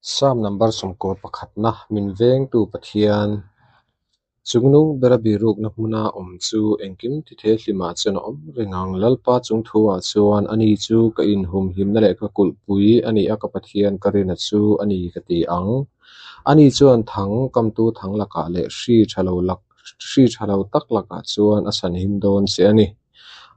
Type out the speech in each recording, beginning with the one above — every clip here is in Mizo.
Psalm number sawmkaw pakhatna, Min vengtu Pathian, Chungnung bera birukna hmuna awm chu engkim tithei hlimah chuan a awm reng ang. Lalpa chung thuah chuan ani chu ka inhumhimna leh ka kulhpui a ni a, ka Pathian ka rina chu a ni ka ti ang. Ani chuan thang kamtu thang lakah leh hri tha lo lak hri tha lo tak lakah chuan a chhanhim dawn che a ni.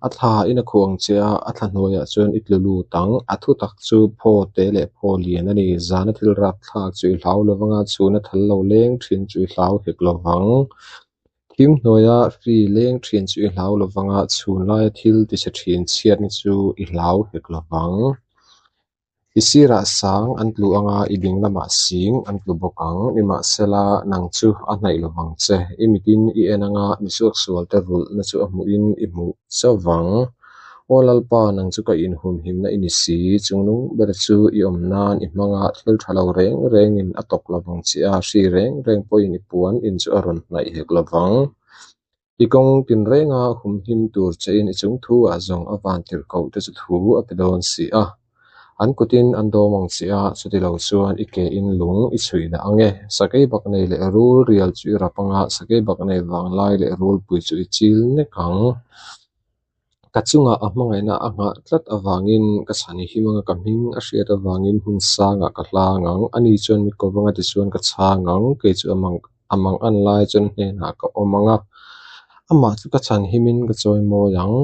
A thla in a khuh ang che a, a thla hnuaiah chuan i tlu lut ang. A thu tak chu phaw te leh phaw lian a ni. Zana thil rapthlak chu i hlau lo vang a, chhuna thal lo leng thin chu i hlau hek lo vang. Thim hnuaia hri leng thin chu i hlau lo vang a, chhun laia thil tichhe thin chhiatna chu i hlau hek lo vang. I sirah sang an tlu ang a, i ding lamah sing an tlu bawk ang. Nimahsela, nang chu a hnaih lo vang che. I mitin i en ang a, misuaksualte rulhna chu a hmuhin i hmuh chauh vang. Aw Lalpa, nang chu ka inhumhimna i ni si. Chungnung ber chu i awm nan i hmang a, thil tha lo reng rengin a tawk lo vang che a, hri reng reng pawhin i puan in chu a rawn hnaih hek lo vang. I kawng tinrenga humhim tur chein i chung thu-ah zawng a van tirhkoh te chu thu a pe dawn si a. An kutin an dawm ang che a, chuti lo chuan i ke in lung i chhuih dah ang e. Sakei bak nei leh rul rial chu i rap ang a, sakei bak nei vanglai leh rulpui chu i chil nek ang. Ka chungah a hmangaihna a nghah tlat avangin ka chhan i him anga ka hming a hriat avangin hmun sangah ka hlang ang. Ani chuan mi ko vanga tichuan ka chhang ang, kei chu a mang a mang an lai chuan hnenah ka awm ang a, amah chu ka chhan himin ka chawi mawi ang.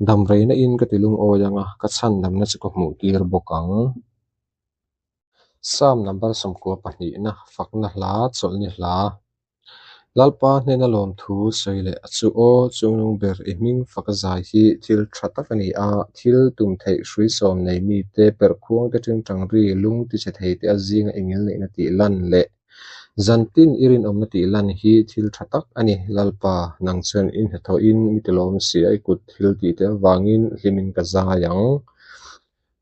Damreina in ka ti lungawi ang a, ka chhandamna chu ka hmuh tir bawk ang. Psalm number sawmkua pahnihna, Fakna hla, Chawlhni hla. Lalpa hnena lawmthu sawi leh a chu aw, chungnung ber i hming fak a zai hi thil tha tak a ni a, thil tum theih hrui sawm nei mite perhkhuang te tingtang ri lung tichhe thei te a zinga i ngilneihna tih lan leh zantin i rinawmna tih lan hi thil tha tak a ni. Lalpa, nang chuan i hnathawhin mi tilawm si a, i kut thil tih te avangin hlimin ka zai ang.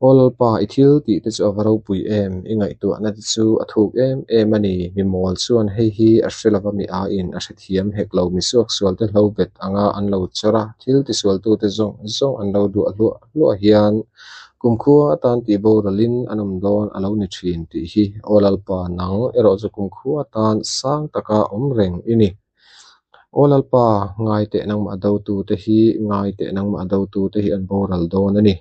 Aw Lalpa, i thil tih te chu a va ropui em? I ngaihtuahna te chu a thuk em em a ni. Mi mawl chuan hei hi a hre lova mi aiin a hrethiam hek lo. Mi suaksualte hlo bet anga an lo chawr a, thil tisualtute zawng zawng an lo duah hluah hluah hian kumkhua atan tih boralin an awm dawn a lo ni thin tih hi. Aw Lalpa, nang erawh chu kumkhua atan sang taka awm reng i ni. Aw Lalpa, ngai teh nangmah dotute hi, ngai teh nangmah dotute hi an boral dawn a ni.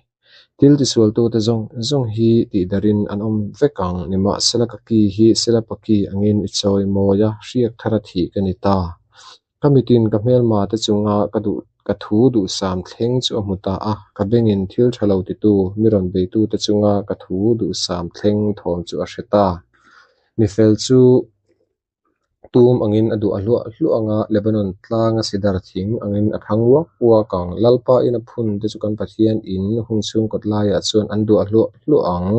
Thil tisualtute zawng zawng hi tihdarhin an awm vek ang. Nimahsela ka ki hi Selapa ki angin i chawi mawi a, hriak thara thih ka ni ta. Ka mitin ka hmelma te chunga ka duh ka thu duhsam thleng chu a hmu ta a, ka bengin thil tha lo titu, mi rawn beitute chunga ka thu duhsam thleng thawm chu a hre ta. Mifel chu. Tum angin a duh a hluah hluah ang a, Lebanon tlanga sidar thing angin a thang uak uak ang. Lalpa in a phun te chu kan Pathian in hung chhung kawt laiah chuan an duh a hluah hluah ang.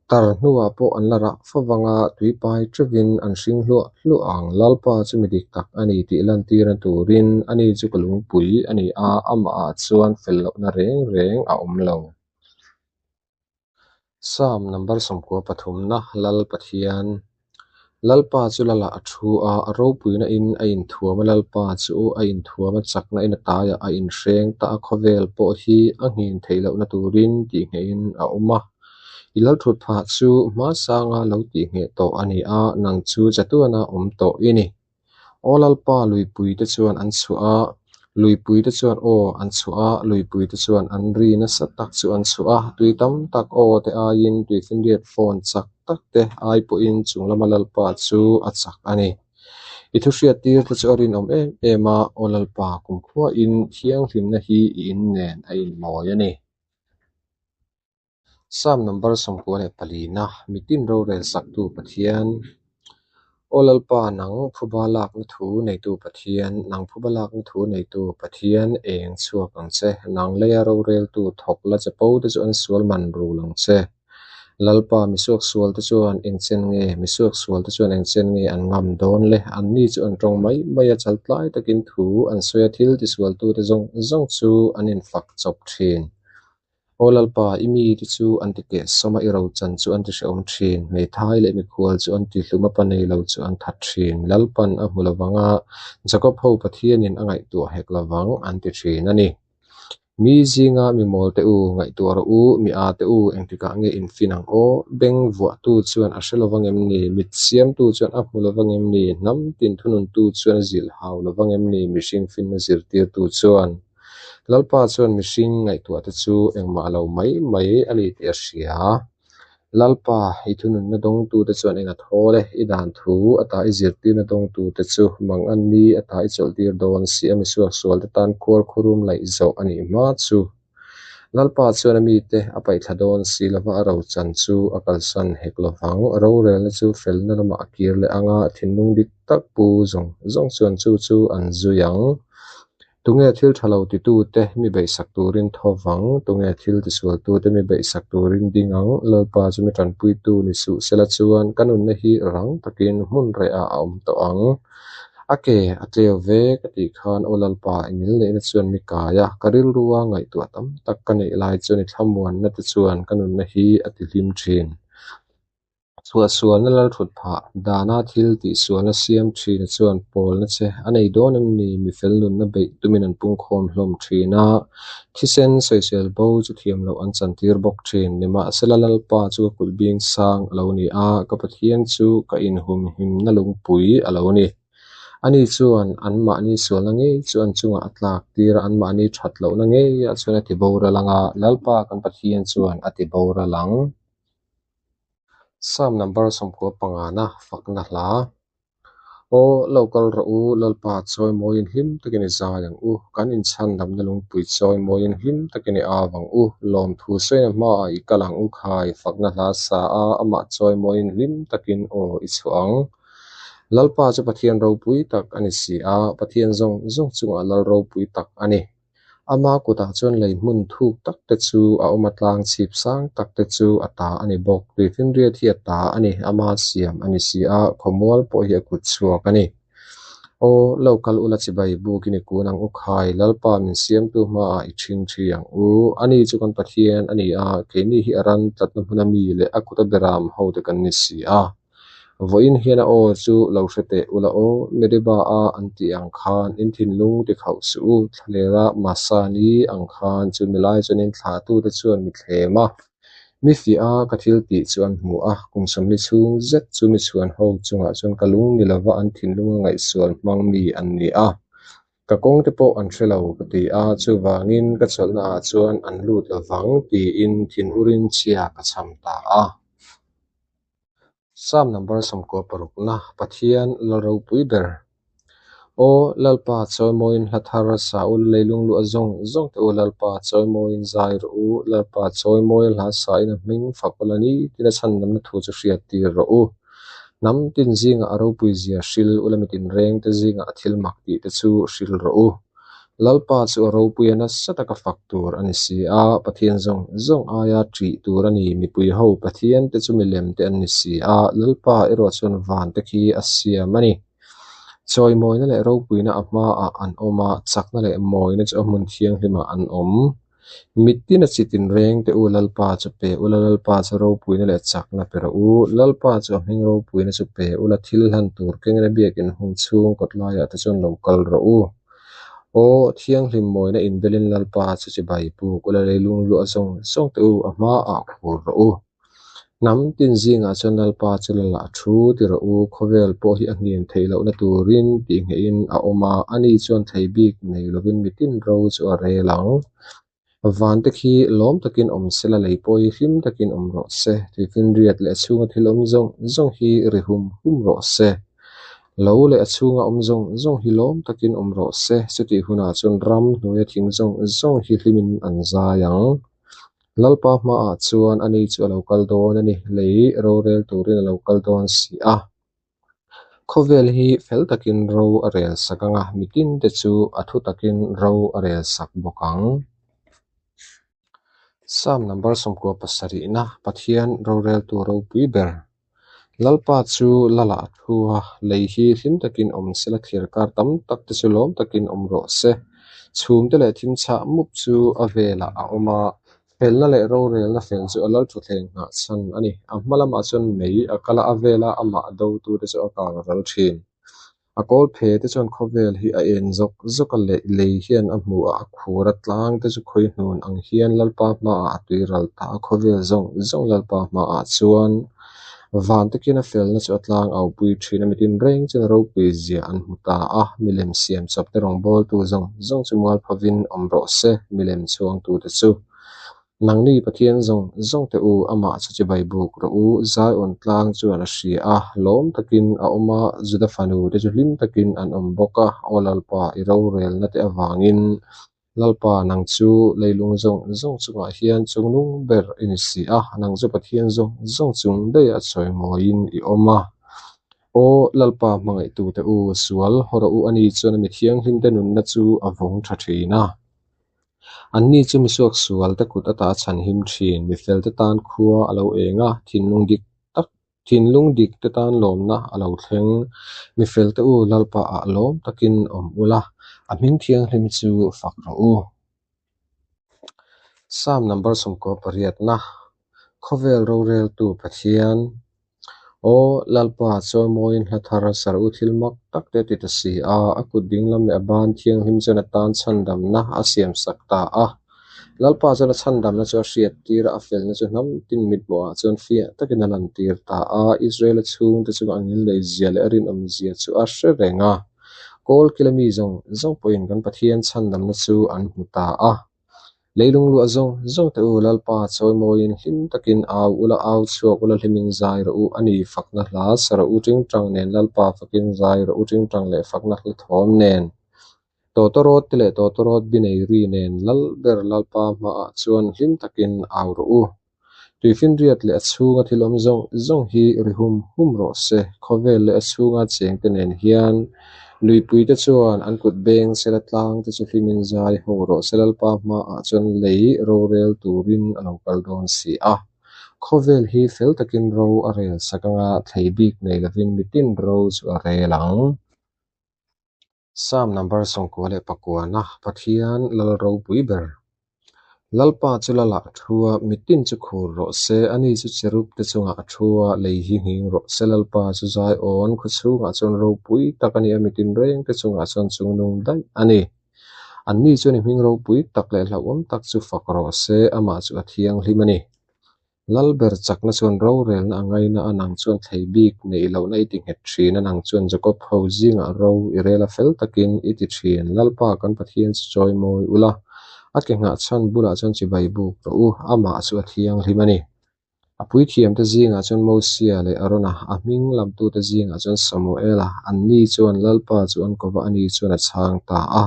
Tar hnuah pawh an la rah fo vang a, tui pai teuhin an hring hluah hluah ang. Lalpa chu mi dik tak a ni tih lantirna turin ani chu ka lungpui a ni a, amahah chuan fel lohna reng reng a awm lo. Psalm number sawmkua pathumna, Lal Pathian. Lalpa chu Lalah a thu a, a ropuina in a inthuam a, Lalpa chu a inthuam a, chakna in a taiah a inhreng ta a, khawvel pawh hi a nghin theih lohna turin tihngehin a awm a. I Lalthut phah chu hmasanga lo tihngheh tawh a ni a, nang chu chatuana awm tawh i ni. Aw Lalpa, luipui te chuan an chhuah a, luipui te chuan aw an chhuah a, luipui te chuan an ri nasa tak chu an chhuah a, tui tam tak aw te aiin tuifinriat fawn chak tak te ai pawhin chung lama Lalpa chu a chak a ni. I thu hriat tir te chu a rinawm em em a, Aw Lalpa, kumkhuain thianghlimna hi i in nen a inmawi a ni. Psalm number sawmkua leh palina, Mitin rorel saktu Pathian. Aw Lalpa, nang phuba lakna thu neitu Pathian, nang phuba lakna thu neitu Pathian eng chhuak ang che. Nang leia roreltu thawk la che po te chu an sual man rul ang che. Lalpa, misuaksual te chuan eng chen nge, misuaksual te chuan eng chen nge an ngam dawn le? Anni chu an tawng mai mai a, chaltlai takin thu an sawi a, thil tisualtute zawng zawng chu an infak chawp thin. Aw Lalpa, i mite chu an ti kehsawm a, i rochan chu an ti hrehawm thin. Hmeithai leh mikhual chu an ti hlum a, pa nei lo chu an that thin. Lalpan a hmu lovang a, Jakob ho Pathianin a ngaihtuah hek lovang, an ti thin a ni. Mi zinga mi mawlte u, ngaihtuah rawh u, mi ate u, engtikah nge in fin ang aw? Beng vuahtu chuan a hre lovang em ni? Mit siamtu chuan a hmu lovang em ni? Hnam tin thununtu chuan a zilh hau lovang em ni? Mihring finna zirtirtu chuan Lalpa chuan mihring ngaihtuahte chu engmah lo mai mai a ni tih a hria. Lalpa, i thununna dawngtute chuan eng a thawl e, i dan thu ata i zirtirna dawngtute chu mang an ni ata i chawlhtir dawn si a, misuaksualte tan khuarkhurum laih zawh a nih hma chu. Lalpa chuan a mite a paihthla dawn si lova, a rochan chu a kalsan hek lovang. Rorelna chu felna lamah a kir leh ang a, thinlung dik tak pu zawng zawng chuan chu chu an zui ang. Tunge thil tha lo titute mi beihsak turin tho vang? Tunge thil tisualtute mi beihsak turin ding ang? Lalpa chu mi tanpuitu ni suh sela chuan ka nunna hi rang takin hmun rehah a awm tawh ang. A ke a tleu ve ka tih khan aw Lalpa, i ngilneihna chuan mi kai a, ka rilrua ngaihtuah tam tak ka neih lai chuan i thlamuanna te chuan ka nunna hi a tihlim thin. Chhuahsualna lalthut phah dana thil tihsualna siam thina chuan pawlna che a nei dawn em ni? Mi fel nunna beih tumin an pungkhawm hlawm thin a, thisen sawisel bo chu thiam loh an chantir bawk thin. Nimahsela Lalpa chu ka kulh bing sang a lo ni a, ka Pathian chu ka inhumhimna lungpui a lo ni. Ani chuan anmahni sualna ngei chu an chungah a tlak tir a, anmahni that lohna ngeiah chuan a tiboral ang a, Lalpa kan Pathian chuan a tiboral ang. Psalm number 95 na fakna hla. Aw, lo kal rawh u, Lalpa chawimawiin hlim takin i zai ang u, kan inchhandamna lungpui chawimawiin hlim takin i au ang u, lawmthu sawina hmaah i kal ang u khai, fakna hla sa a, amah chawimawiin hlim takin aw i chhuah ang. Lalpa chu Pathian ropui tak a ni si a, Pathian zawng zawng chungah Lal ropui tak a ni. Ama kutah chuan lei hmun thuk tak te chu a awm a, tlang chhip sang tak te chu a ta a ni bawk. Tuifinriat hi a ta a ni, ama siam a ni si a, khawmual pawh hi a kut chhuak a ni. Aw, lo kal ula chibai bukin i kun ang u khai, Lalpa min siamtu hmaah i ṭhingṭhi ang u. Ani chu kan Pathian a ni a, keini hi a ran tlatna hmuna mi leh a kuta beram hote kan ni si a. Vawiin hian a aw chu lo hre teh ula aw, Meriba a an tih ang khan in thinlung ti khauh suh u, thlalera Masa ni ang khan chu milai chuan in thlahtute chuan mi thlem a, mi fiah a ka thil tih chu an hmu a, kum sawmli chhung zet chu mi chhuan ho chungah chuan ka lung ni lova an thinlunga ngaihsual hmang mi an ni a. Ka kawng te pawh an hre lo ka ti a, chuvangin ka chawlhna ah chuan an lut lovang tiin thinur in chhia ka cham ta a. Psalm number 96 na Pathian Lal ropui ber. Aw Lalpa chawimawiin hla thar sa u, leilung luah zawng zawng te u Lalpa chawimawiin zai rawh u, Lalpa chawimawi hla sa in a hming fak ula nitin a chhandamna thu chu hriat tir rawh u. Hnam tin zingah a ropui zia hril ula mi tinreng te zingah a thil mak tih te chu hril rawh u. Lalpa chu a ropui a nasa taka fak tur a ni si a, Pathian zawng zawng aia ṭih tur a ni. Mipui ho Pathian te chu milem te an ni si a, Lalpa erawh chuan van te khi a siam a ni. Chawimawina leh ropuina a hmaah an awm a, chakna leh mawina chu a hmun thianghlimah an awm. Mittin a chi tinreng te u Lalpa chu pe ula, Lalpa chu ropuina leh chakna pe rawh u. Lalpa chu a hming ropuina chu pe ula, thil hlan tur kengin a biakin hung chhung kawt laiah te chuan lo kal rawh u. Aw, thianghlim mawina inbelin Lalpa chu chibai puk ula, leilung luah zawng zawng te u a hmaah khur rawh u. Hnam tin zingah chuan Lalpa chu Lala a thu ti rawh u, khawvel pawh hi a hniam theih lohna turin tih nghehin a awm a, ani chuan thei bik nei lovin mitin ro chu a rel ang. Vante khi lawm takin awm se la, lei pawh hi hlim takin awm rawh se, tuifinriat leh a chhunga thil awm zawng zawng hi ri hum hum rawh se. Lo leh a chhunga awm zawng zawng hi lawm takin awm rawh se, chutih hunah chuan ram hnuaia thing zawng zawng hi hlimin an zai ang. Lalpa hmaah chuan ani chu a lo kal dawn a ni, lei rorel turin a lo kal dawn si a. Khawvel hi fel takin ro a rel sak ang a, mitinte chu a thu takin ro a rel sak bawk ang. Psalm number 97 na Pathian roreltu ropui ber. Lalpa chu Lala a thu a, lei hi hlim takin awm se la thlir kar tam tak te chu lawm takin awm rawh se. Chhum te leh thim chhah mup chu a velah a awm a, felna leh rorelna fel chu a lalthutthleng nghah chhan a ni. A hma lamah chuan mei a kal a, a vela amah dotute chu a kang ral thin. A kawl phe te chuan khawvel hi a en zawk zawk a leh lei hian a hmu a, a khur a tlang te chu khawihnun ang hian Lalpa hmaah a tui ral ta a, khawvel zawng zawng Lalpa hmaah chuan van te khian a felna chu a tlang au pui thin a, mitin reng chuan a ropui zia an hmu ta a, milem siam chawp te rawngbawltu zawng zawng chu mualphovin awm rawh se, milem chhuangtute chu. Nangni Pathian zawng zawng te u, amah chu chibai buk rawh u. Zion tlang chuan a hria a, lawm takin a awm a, Juda fanu te chu hlim takin an awm bawk a. Aw Lalpa, i rorelna te avangin Lalpa, nang chu leilung zawng zawng chungah hian chungnung ber i ni si a, nang chu Pathian zawng zawng chung daihah chawimawiin i awm a. Aw Lalpa hmangaihtute u, sual haw rawh u, ani chuan a mi thianghlimte nunna chu a vawng tha thin a. Anni chu misuak sualte kut ata a chhanhim thin, mifelte tan khua a lo eng a, thinlung dik tak, thinlung dik te tan lawmna a lo thleng. Mifelte u, Lalpa ah lawm takin awm ula, a hming thianghlim chu fak rawh u. Psalm number 18 na, Khawvel roreltu Pathian. Aw Lalpa, chawimawiin hla thar sa rawh u, thil mak tak te a ti ta si a, a kut dinglam leh a ban thianghlim chuan a tan chhandamna a siamsak ta a. Lalpa chuan a chhandamna chu a hriattir a, a felna chu hnam tin mithmuhah chuan fiah takin a lantir ta a. Israela chhungte chunga a ngilneih zia leh a rinawm zia chu a hre reng a. Kawlkila mi zawng zawng pawhin kan Pathian chhandamna chu an hmu ta a. Leilung luah zawng zawng teh u, Lalpa chawimawiin hlim takin au ula, au chhuak ula hlimin zai rawh u, a ni fakna hla sa rawh u, tingtang nen Lalpa fakin zai rawh u, tingtang leh fakna hla thawm nen. Tawtawrawt te leh tawtawrawt bi nei ri nen Lal ber Lalpa hmaah chuan hlim takin au rawh u. Tuifinriat leh a chhunga thil awm zawng zawng hi ri hum hum rawh se. Khawvel leh a chhunga chengte nen hian luipuite chuan an kut beng sela tlangte chu hlimin zai ho rawh se. Lalpa hmaah chuan lei rorel turin a lo kal dawn si a. Khawvel hi fel takin ro a rel sak anga thlei bik nei lovin mitin ro chu a rel ang. Psalm number 99, Pathian Lal ropui ber. Lalpa chu Lalah a thu a, mitin chu khur rawh se, ani chu cherub te chungah a thu a, lei hi nghing rawh se. Lalpa chu Zion khaw chhungah chuan ropui tak a ni a, mitin reng te chungah chuan chungnung daih a ni. Anni chuan i hming ropui tak leh hlauhawm tak chu fak rawh se, amah chu a thianghlim a ni. Lalber chakna chuan rorelna a ngaina a, nang chuan thlei bik neih lohna i ti nghet thin a, nang chuan Jakob ho zingah ro i rel a fel takin i ti thin. Lalpa kan Pathian chu chawimawi ula, a ke nghah chhan bulah chuan chibai buk rawh u, amah chu a thianghlim a ni. A puithiamte zingah chuan Mosia leh Arona, a hming lamtute zingah chuan Samuela, anni chuan Lalpa chu an kova ani chuan a chhang ta a.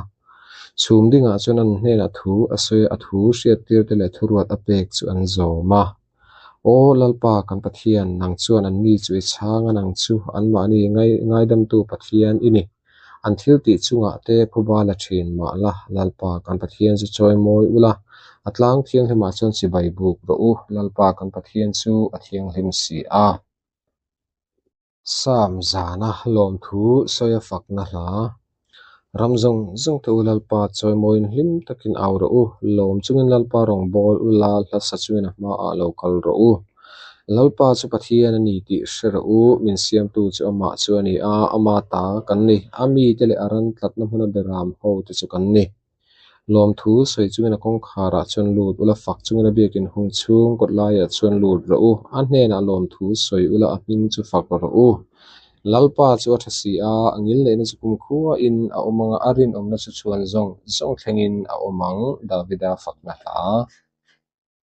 Chhum dingah chuan an hnenah thu a sawi a, a thu hriattirte leh thuruat a pek chu an zawm a. Aw Lalpa kan Pathian, nang chuan anni chu i chhang a, nang chu anmahni ngaidamtu Pathian i ni. An thil tih chungah te phuba la thin mah la, Lalpa kan Pathian chu chawimawi ula, a tlang thianghlimah chuan chibai buk rawh u, Lalpa kan Pathian chu a thianghlim si a. Psalm zana lawmthu sawi a fakna hla. Ram zawng zawng te u Lalpa chawimawiin hlim takin au rawh u, lawm chungin Lalpa rawngbâwl u la, hla sa chungin a hmaah lo kal rawh u. Lalpa chu Pathian a ni tih hre rawh u, min siamtu chu amah chu a ni a, ama ta kan ni, a mite leh a ran tlatna hmuna beram ho te chu kan ni. Lawmthu sawi chungin a kawngkharah chuan lut ula, fak chungin a biakin hung chhung kawt laiah chuan lut rawh u. A hnenah lawmthu sawi ula, a hming chu fak rawh u. Lalpa chu a tha si a, a ngilneihna chu kumkhuain a awm ang a, a rinawmna chu chhuan zawng zawng thlengin a awm ang, Davida fakna hla.